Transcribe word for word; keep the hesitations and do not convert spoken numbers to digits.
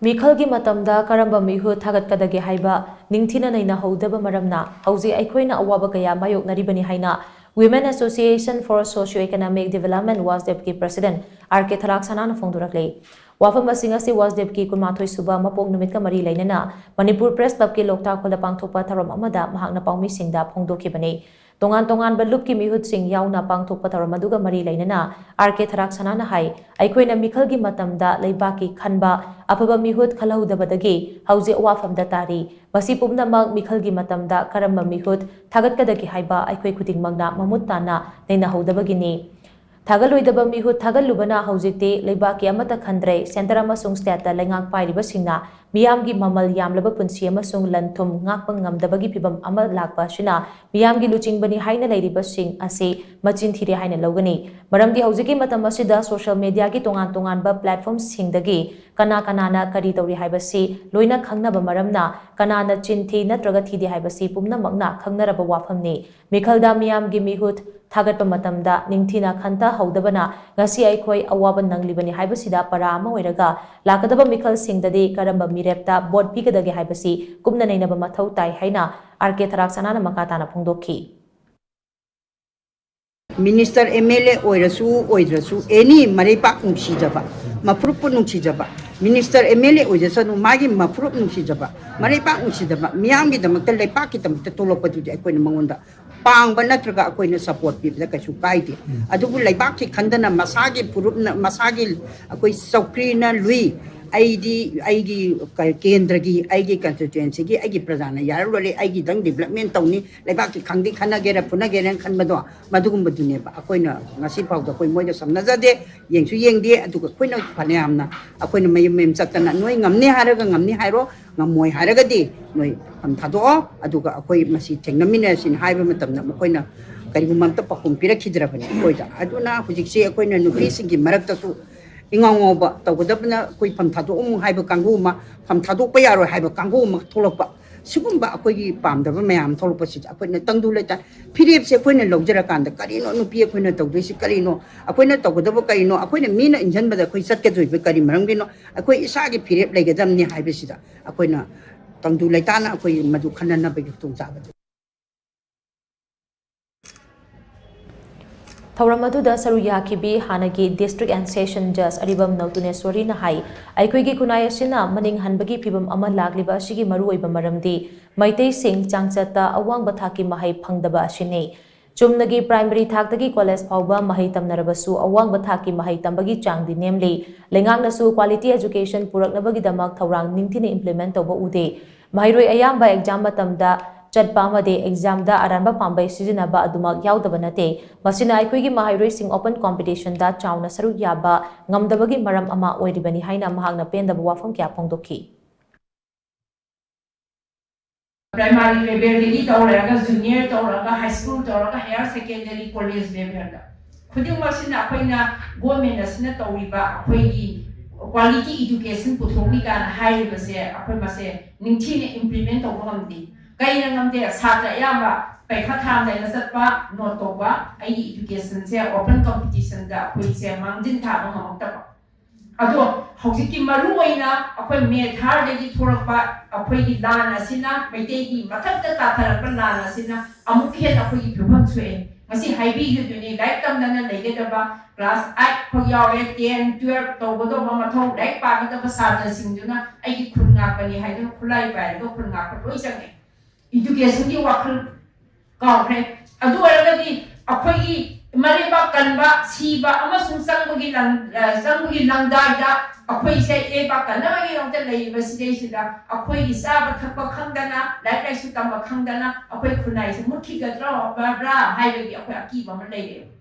ꯃꯤꯈꯜꯒꯤ ꯃꯇꯝꯗ ꯀꯔꯝꯕ ꯃꯤꯍꯨꯠ ꯊꯥꯒꯠꯀꯗꯒꯦ ꯍꯥꯏꯕ ꯅꯤꯡꯊꯤꯅ ꯅꯩꯅꯍꯧꯗꯕ ꯃꯔꯝꯅ ꯍꯧꯖꯤꯛ ꯑꯩꯈꯣꯏꯅ ꯑꯋꯥꯕ ꯀꯌꯥ ꯃꯥꯌꯣꯛꯅꯔꯤꯕꯅꯤ ꯍꯥꯏꯅ Women Association for Socio Economic Development, ꯋꯥꯁꯗꯦꯞꯀꯤ president ꯑꯥꯔ ꯀꯦ ꯊꯔꯥꯛꯁꯅꯥꯅ ꯐꯣꯡꯗꯣꯔꯛꯂꯤ꯫ ꯋꯥꯐꯝ ꯑꯁꯤꯡ ꯑꯁꯤ ꯋꯥꯁꯗꯦꯞꯀꯤ ꯀꯨꯟꯃꯥꯊꯣꯏ ꯁꯨꯕ ꯃꯄꯣꯛ ꯅꯨꯃꯤꯠꯀ ꯃꯔꯤ ꯂꯩꯅꯅ ꯃꯅꯤꯄꯨꯔ Press Clubꯀꯤ ꯂꯣꯛꯇꯥꯛ ꯍꯣꯜꯗ ꯄꯥꯡꯊꯣꯛꯄ ꯊꯧꯔꯝ ꯑꯃꯗ ꯃꯍꯥꯛꯅ ꯄꯥꯎꯃꯤꯁꯤꯡꯗ ꯐꯣꯡꯗꯣꯛꯈꯤꯕꯅꯤ꯫ ꯇꯣꯉꯥꯟ ꯇꯣꯉꯥꯟꯕ ꯂꯨꯞꯀꯤ ꯃꯤꯍꯨꯠꯁꯤꯡ ꯌꯥꯎꯅ ꯄꯥꯡꯊꯣꯛꯄ ꯊꯧꯔꯝ ꯑꯗꯨꯒ ꯃꯔꯤ ꯂꯩꯅꯅ ꯑꯥꯔ ꯀꯦ ꯊꯔꯥꯛꯁꯅꯥꯅ ꯍꯥꯏ, ꯑꯩꯈꯣꯏꯅ ꯃꯤꯈꯜꯒꯤ ꯃꯇꯝꯗ ꯂꯩꯕꯥꯛꯀꯤ ꯈꯟꯕ ꯑꯐꯕ ꯃꯤꯍꯨꯠ ꯈꯜꯍꯧꯗꯕꯗꯒꯤ ꯍꯧꯖꯤꯛ ꯑꯋꯥꯐꯝꯗ ꯇꯥꯔꯤ꯫ ꯃꯁꯤ ꯄꯨꯝꯅꯃꯛ ꯃꯤꯈꯜꯒꯤ ꯃꯇꯝꯗ ꯀꯔꯝꯕ ꯃꯤꯍꯨꯠ ꯊꯥꯒꯠꯀꯗꯒꯦ ꯍꯥꯏꯕ ꯑꯩꯈꯣꯏ ꯈꯨꯗꯤꯡꯃꯛꯅ ꯃꯃꯨꯠ ꯇꯥꯅ ꯅꯩꯅꯍꯧꯗꯕꯒꯤꯅꯤ꯫ ꯊꯥꯒꯠꯂꯣꯏꯗꯕ ꯃꯤꯍꯨꯠ ꯊꯥꯒꯠꯂꯨꯕꯅ ꯍꯧꯖꯤꯛꯇꯤ ꯂꯩꯕꯥꯛꯀꯤ ꯑꯃꯠꯇ ꯈꯟꯗ꯭ꯔꯦ꯫ Centre ꯑꯃꯁꯨꯡ stateꯇ ꯂꯩꯉꯥꯛ ꯄꯥꯏꯔꯤꯕꯁꯤꯡꯅ ꯃꯤꯌꯥꯝꯒꯤ ꯃꯃꯜ ꯌꯥꯝꯂꯕ ꯄꯨꯟꯁꯤ ꯑꯃꯁꯨꯡ ꯂꯟ ꯊꯨꯝ ꯉꯥꯛꯄ ꯉꯝꯗꯕꯒꯤ ꯐꯤꯚꯝ ꯑꯃ ꯂꯥꯛꯄ ꯑꯁꯤꯅ ꯃꯤꯌꯥꯝꯒꯤ ꯂꯨꯆꯤꯡꯕꯅꯤ ꯍꯥꯏꯅ ꯂꯩꯔꯤꯕꯁꯤꯡ ꯑꯁꯤ ꯃꯆꯤꯟ ꯊꯤꯔꯦ ꯍꯥꯏꯅ ꯂꯧꯒꯅꯤ꯫ ꯃꯔꯝꯗꯤ ꯍꯧꯖꯤꯛꯀꯤ ꯃꯇꯝ ꯑꯁꯤꯗ social mediaꯒꯤ ꯇꯣꯉꯥꯟ ꯇꯣꯉꯥꯟꯕ platformꯁꯤꯡꯗꯒꯤ ꯀꯅꯥ ꯀꯅꯥꯅ ꯀꯔꯤ ꯇꯧꯔꯤ ꯍꯥꯏꯕꯁꯤ ꯂꯣꯏꯅ ꯈꯪꯅꯕ ꯃꯔꯝꯅ ꯀꯅꯥꯅ ꯆꯤꯟ ꯊꯤ ꯅꯠꯇ꯭ꯔꯒ ꯊꯤꯗꯦ ꯍꯥꯏꯕꯁꯤ ꯄꯨꯝꯅꯃꯛꯅ ꯈꯪꯅꯔꯕ ꯋꯥꯐꯝꯅꯤ꯫ ꯃꯤꯈꯜꯗ ꯃꯤꯌꯥꯝꯒꯤ ꯃꯤꯍꯨꯠ ꯊꯥꯒꯠꯄ ꯃꯇꯝꯗ ꯅꯤꯡꯊꯤꯅ ꯈꯟꯊꯍꯧꯗꯕꯅ ꯉꯁꯤ ꯑꯩꯈꯣꯏ ꯑꯋꯥꯕ ꯅꯪꯂꯤꯕꯅꯤ ꯍꯥꯏꯕꯁꯤꯗ ꯄꯔꯥ ꯑꯃ ꯑꯣꯏꯔꯒ ꯂꯥꯛꯀꯗꯕ ꯃꯤꯈꯜꯁꯤꯡꯗꯗꯤ ꯀꯔꯝꯕ ꯃꯤꯔꯦꯞꯇ vote ꯄꯤꯒꯗꯒꯦ ꯍꯥꯏꯕꯁꯤ ꯀꯨꯞꯅ ꯅꯩꯅꯕ ꯃꯊꯧ ꯇꯥꯏ ꯍꯥꯏꯅ ꯑꯥꯔ ꯀꯦ ꯊꯔꯥꯛꯁꯅꯥꯅ ꯃꯈꯥ ꯇꯥꯅ ꯐꯣꯡꯗꯣꯛꯈꯤ꯫ Minister, M L A ꯑꯣꯏꯔꯁꯨ ꯑꯣꯏꯗ꯭ꯔꯁꯨ, any ꯃꯔꯩꯄꯥꯛ ꯅꯨꯡꯁꯤꯖꯕ, ꯃꯐꯨꯔꯨꯞꯄꯨ ꯅꯨꯡꯁꯤꯖꯕ, Minister, M L A ꯑꯣꯏꯖꯁꯅꯨ, ꯃꯥꯒꯤ ꯃꯐꯨꯔꯨꯞ ꯅꯨꯡꯁꯤꯖꯕ, ꯃꯔꯩꯄꯥꯛ ꯅꯨꯡꯁꯤꯖꯕ, ꯃꯤꯌꯥꯝꯒꯤꯗꯃꯛꯇ, ꯂꯩꯄꯥꯛꯀꯤꯗꯃꯛꯇ ꯊꯣꯛꯂꯛꯄꯗꯨꯗꯤ ꯑꯩꯈꯣꯏꯅ ꯃꯉꯣꯟꯗ ꯄꯥꯡꯕ ꯅꯠꯇ꯭ꯔꯒ ꯑꯩꯈꯣꯏꯅ support ꯄꯤꯕꯗ ꯀꯩꯁꯨ ꯀꯥꯏꯗꯦ꯫ ꯑꯗꯨꯕꯨ ꯂꯩꯕꯥꯛꯀꯤ ꯈꯟꯗꯅ ꯃꯁꯥꯒꯤ ꯐꯨꯔꯨꯞꯅ, ꯃꯁꯥꯒꯤ ꯑꯩꯈꯣꯏ ꯆꯧꯀ꯭ꯔꯤꯅ ꯂꯨꯏ, ꯑꯩꯗꯤ ꯑꯩꯒꯤ ꯀ-, ꯀꯦꯟꯗ꯭ꯔꯒꯤ, ꯑꯩꯒꯤ constituencyꯒꯤ, ꯑꯩꯒꯤ ꯄ꯭ꯔꯖꯥꯅ ꯌꯥꯔ ꯂꯣꯏꯔꯦ, ꯑꯩꯒꯤꯗꯪ development ꯇꯧꯅꯤ, ꯂꯩꯕꯥꯛꯀꯤ ꯈꯪꯗꯤ ꯈꯟꯅꯒꯦꯔꯥ ꯐꯨꯅꯒꯦꯔꯥꯅ ꯈꯟꯕꯗꯣ, ꯃꯗꯨꯒꯨꯝꯕꯗꯨꯅꯦꯕ꯫ ꯑꯩꯈꯣꯏꯅ ꯉꯁꯤ ꯐꯥꯎꯗ ꯑꯩꯈꯣꯏ ꯃꯣꯏꯒ ꯁꯝꯅꯖꯗꯦ, ꯌꯦꯡꯁꯨ ꯌꯦꯡꯗꯦ꯫ ꯑꯗꯨꯒ ꯑꯩꯈꯣꯏꯅ ꯐꯅꯌꯥꯝꯅ ꯑꯩꯈꯣꯏꯅ ꯃꯌꯨꯝ ꯃꯌꯨꯝ ꯆꯠꯇꯅ, ꯅꯣꯏ ꯉꯝꯅꯤ ꯍꯥꯏꯔꯒ ꯉꯝꯅꯤ ꯍꯥꯏꯔꯣ, ꯉꯝꯃꯣꯏ ꯍꯥꯏꯔꯒꯗꯤ ꯅꯣꯏ ꯐꯝ ꯊꯥꯗꯣꯛꯑꯣ, ꯑꯗꯨꯒ ꯑꯩꯈꯣꯏ ꯃꯁꯤ ꯊꯦꯡꯅꯃꯤꯟꯅꯔꯁꯤꯅ ꯍꯥꯏꯕ ꯃꯇꯝꯗ ꯃꯈꯣꯏꯅ ꯀꯔꯤꯒꯨꯝꯕ ꯑꯝꯇ ꯄꯥꯎꯈꯨꯝ ꯄꯤꯔꯛꯈꯤꯗ꯭ꯔꯕꯅꯤ ꯑꯩꯈꯣꯏꯗ꯫ ꯑꯗꯨꯅ ꯍꯧꯖꯤꯛꯁꯤ ꯑꯩꯈꯣꯏꯅ ꯅꯨꯄꯤꯁꯤꯡꯒꯤ ꯃꯔꯛꯇꯁꯨ ꯏꯉꯥꯎ ꯉꯥꯎꯕ ꯇꯧꯒꯗꯕꯅ, ꯑꯩꯈꯣꯏ ꯐꯝ ꯊꯥꯗꯣꯛꯑꯝꯃꯨ ꯍꯥꯏꯕ ꯀꯥꯡꯕꯨ ꯑꯃ, ꯐꯝ ꯊꯥꯗꯣꯛꯄ ꯌꯥꯔꯣꯏ ꯍꯥꯏꯕ ꯀꯥꯡꯕꯨ ꯑꯃ ꯊꯣꯛꯂꯛꯄ꯫ ꯁꯤꯒꯨꯝꯕ ꯑꯩꯈꯣꯏꯒꯤ ꯄꯥꯝꯗꯕ ꯃꯌꯥꯝ ꯊꯣꯛꯂꯛꯄꯁꯤꯗ ꯑꯩꯈꯣꯏꯅ ꯇꯪꯗꯨ ꯂꯩꯇꯥ ꯐꯤꯔꯦꯞꯁꯦ ꯑꯩꯈꯣꯏꯅ ꯂꯧꯖꯔꯀꯥꯟꯗ, ꯀꯔꯤꯅꯣ ꯅꯨꯄꯤ ꯑꯩꯈꯣꯏꯅ ꯇꯧꯗꯣꯏꯁꯤ, ꯀꯔꯤꯅꯣ ꯑꯩꯈꯣꯏꯅ ꯇꯧꯒꯗꯕ, ꯀꯔꯤꯅꯣ ꯑꯩꯈꯣꯏꯅ ꯃꯤꯅ ꯏꯟꯁꯤꯟꯕꯗ ꯑꯩꯈꯣꯏ ꯆꯠꯀꯗꯣꯏꯕ ꯀꯔꯤ ꯃꯔꯝꯒꯤꯅꯣ? ꯑꯩꯈꯣꯏ ꯏꯁꯥꯒꯤ ꯐꯤꯔꯦꯞ ꯂꯩꯒꯗꯕꯅꯤ ꯍꯥꯏꯕꯁꯤꯗ ꯑꯩꯈꯣꯏꯅ ꯇꯪꯗꯨ ꯂꯩꯇꯥꯅ ꯑꯩꯈꯣꯏ ꯃꯗꯨ ꯈꯟꯅꯅꯕꯒꯤ ꯈꯨꯗꯣꯡꯆꯥꯕꯗꯨ꯫ ꯊꯧꯔꯝ ꯑꯗꯨꯗ ꯁꯔꯨꯛ ꯌꯥꯈꯤꯕꯤ ꯍꯥꯟꯅꯒꯤ District and Session Judge ꯑꯔꯤꯕꯝ ꯅꯧꯇꯨꯅꯦꯁꯣꯔꯤꯅ ꯍꯥꯏ, ꯑꯩꯈꯣꯏꯒꯤ ꯈꯨꯟꯅꯥꯏ ꯑꯁꯤꯅ ꯃꯅꯤꯡ ꯍꯟꯕꯒꯤ ꯐꯤꯕꯝ ꯑꯃ ꯂꯥꯛꯂꯤꯕ ꯑꯁꯤꯒꯤ ꯃꯔꯨꯑꯣꯏꯕ ꯃꯔꯝꯗꯤ ꯃꯩꯇꯩꯁꯤꯡ ꯆꯥꯡꯆꯠꯇ ꯑꯋꯥꯡꯕ ꯊꯥꯛꯀꯤ ꯃꯍꯩ ꯐꯪꯗꯕ ꯑꯁꯤꯅꯤ꯫ ꯆꯨꯝꯅꯒꯤ primary ꯊꯥꯛꯇꯒꯤ college ꯐꯥꯎꯕ ꯃꯍꯩ ꯇꯝꯅꯔꯕꯁꯨ ꯑꯋꯥꯡꯕ ꯊꯥꯛꯀꯤ ꯃꯍꯩ ꯇꯝꯕꯒꯤ ꯆꯥꯡꯗꯤ ꯅꯦꯝꯂꯤ꯫ ꯂꯩꯉꯥꯛꯅꯁꯨ quality education ꯄꯨꯔꯛꯅꯕꯒꯤꯗꯃꯛ ꯊꯧꯔꯥꯡ ꯅꯤꯡꯊꯤꯅ implement ꯇꯧꯕ ꯎꯗꯦ꯫ ꯃꯍꯩꯔꯣꯏ ꯑꯌꯥꯝꯕ exam ꯃꯇꯝꯗ ꯆꯠꯄ ꯑꯃꯗꯤ examꯗ ꯑꯔꯥꯟꯕ ꯄꯥꯝꯕꯩ ꯁꯤꯖꯤꯟꯅꯕ ꯑꯗꯨꯃꯛ ꯌꯥꯎꯗꯕ ꯅꯠꯇꯦ꯫ ꯃꯁꯤꯅ ꯑꯩꯈꯣꯏꯒꯤ ꯃꯍꯩꯔꯣꯏꯁꯤꯡ open competitionꯗ ꯆꯥꯎꯅ ꯁꯔꯨꯛ ꯌꯥꯕ ꯉꯝꯗꯕꯒꯤ ꯃꯔꯝ ꯑꯃ ꯑꯣꯏꯔꯤꯕꯅꯤ ꯍꯥꯏꯅ ꯃꯍꯥꯛꯅ ꯄꯦꯟꯗꯕ ꯋꯥꯐꯝ ꯀꯌꯥ ꯐꯣꯡꯗꯣꯛꯈꯤ꯫ Primary levelꯗꯒꯤ ꯇꯧꯔꯒ, junior ꯇꯧꯔꯒ, high school ꯇꯧꯔꯒ, higher secondary, college levelꯗ ꯈꯨꯗꯤꯡꯃꯛꯁꯤꯅ ꯑꯩꯈꯣꯏꯅ government ꯑꯁꯤꯅ ꯇꯧꯔꯤꯕ ꯑꯩꯈꯣꯏꯒꯤ quality education ꯄꯨꯊꯣꯛꯅꯤ ꯀꯥꯏꯅ ꯍꯥꯏꯔꯤꯕꯁꯦ ꯑꯩꯈꯣꯏ ꯃꯁꯦ ꯅꯤꯡꯊꯤꯅ implement ꯇꯧꯕ ꯉꯝꯗꯦ꯫ ꯀꯩꯅ ꯉꯝꯗꯦ? ꯁꯥꯇ꯭ꯔ ꯑꯌꯥꯝꯕ ꯄꯩꯈꯥ ꯊꯥꯔꯝꯗꯥꯏꯗ ꯆꯠꯄ, note ꯇꯧꯕ, ꯑꯩꯒꯤ educationꯁꯦ open competitionꯗ ꯑꯩꯈꯣꯏꯁꯦ ꯃꯥꯡꯖꯤꯟ ꯊꯥꯕ ꯉꯝꯃꯛꯇꯕ꯫ ꯑꯗꯣ ꯍꯧꯖꯤꯛꯀꯤ ꯃꯔꯨ ꯑꯣꯏꯅ ꯑꯩꯈꯣꯏ May third ꯗꯒꯤ ꯊꯣꯛꯂꯛꯄ ꯑꯩꯈꯣꯏꯒꯤ ꯂꯥꯟ ꯑꯁꯤꯅ, ꯃꯩꯇꯩꯒꯤ ꯃꯊꯛꯇ ꯇꯥꯊꯔꯛꯄ ꯂꯥꯟ ꯑꯁꯤꯅ ꯑꯃꯨꯛꯀ ꯍꯦꯟꯅ ꯑꯩꯈꯣꯏꯒꯤ ꯐꯤꯕꯝ ꯁꯣꯛꯑꯦ꯫ ꯉꯁꯤ ꯍꯥꯏꯕꯤꯈꯤꯕꯗꯨꯅꯤ, ꯂꯥꯏꯔꯤꯛ ꯇꯝꯗꯅ ꯂꯩꯒꯗꯕ class eight ꯐꯥꯎ ꯌꯥꯎꯔꯦ, ten, twelve ꯇꯧꯒꯗꯧꯕ ꯃꯊꯧ, ꯂꯥꯏꯔꯤꯛ ꯄꯥꯒꯗꯕ ꯁꯥꯇ꯭ꯔꯁꯤꯡꯗꯨꯅ ꯑꯩꯒꯤ ꯈꯨꯟ ꯉꯥꯛꯄꯅꯤ ꯍꯥꯏꯗꯨꯅ ꯈꯨꯠꯂꯥꯏ ꯄꯥꯏꯔꯒ ꯈꯨꯟ ꯉꯥꯛꯄ ꯂꯣꯏ ꯆꯪꯉꯦ꯫ Educationꯒꯤ ꯋꯥꯈꯜ ꯀꯥꯎꯈ꯭ꯔꯦ꯫ ꯑꯗꯨ ꯑꯣꯏꯔꯒꯗꯤ ꯑꯩꯈꯣꯏꯒꯤ ꯃꯔꯩꯕꯥꯛ ꯀꯟꯕ, ꯁꯤꯕ ꯑꯃꯁꯨꯡ ꯆꯪꯕꯒꯤ ꯂꯪ-, ꯑ, ꯆꯪꯕꯒꯤ ꯂꯪꯗꯥꯏꯗ ꯑꯩꯈꯣꯏꯁꯦ ꯏꯔꯩꯄꯥꯛ ꯀꯟꯅꯕꯒꯤꯗꯃꯛꯇ ꯂꯩꯔꯤꯕ ꯁꯤꯗꯩꯁꯤꯗ ꯑꯩꯈꯣꯏꯒꯤ ꯆꯥꯕ ꯊꯛꯄ ꯈꯪꯗꯅ, ꯂꯥꯏꯔꯤꯛ ꯂꯥꯏꯁꯨ ꯇꯝꯕ ꯈꯪꯗꯅ ꯑꯩꯈꯣꯏ ꯈꯨꯟꯅꯥꯏꯁꯦ ꯃꯨꯠꯈꯤꯒꯗ꯭ꯔꯕ꯭ꯔꯥ ꯍꯥꯏꯕꯒꯤ ꯑꯩꯈꯣꯏ ꯑꯀꯤꯕ ꯑꯃ ꯂꯩꯔꯦꯕ꯫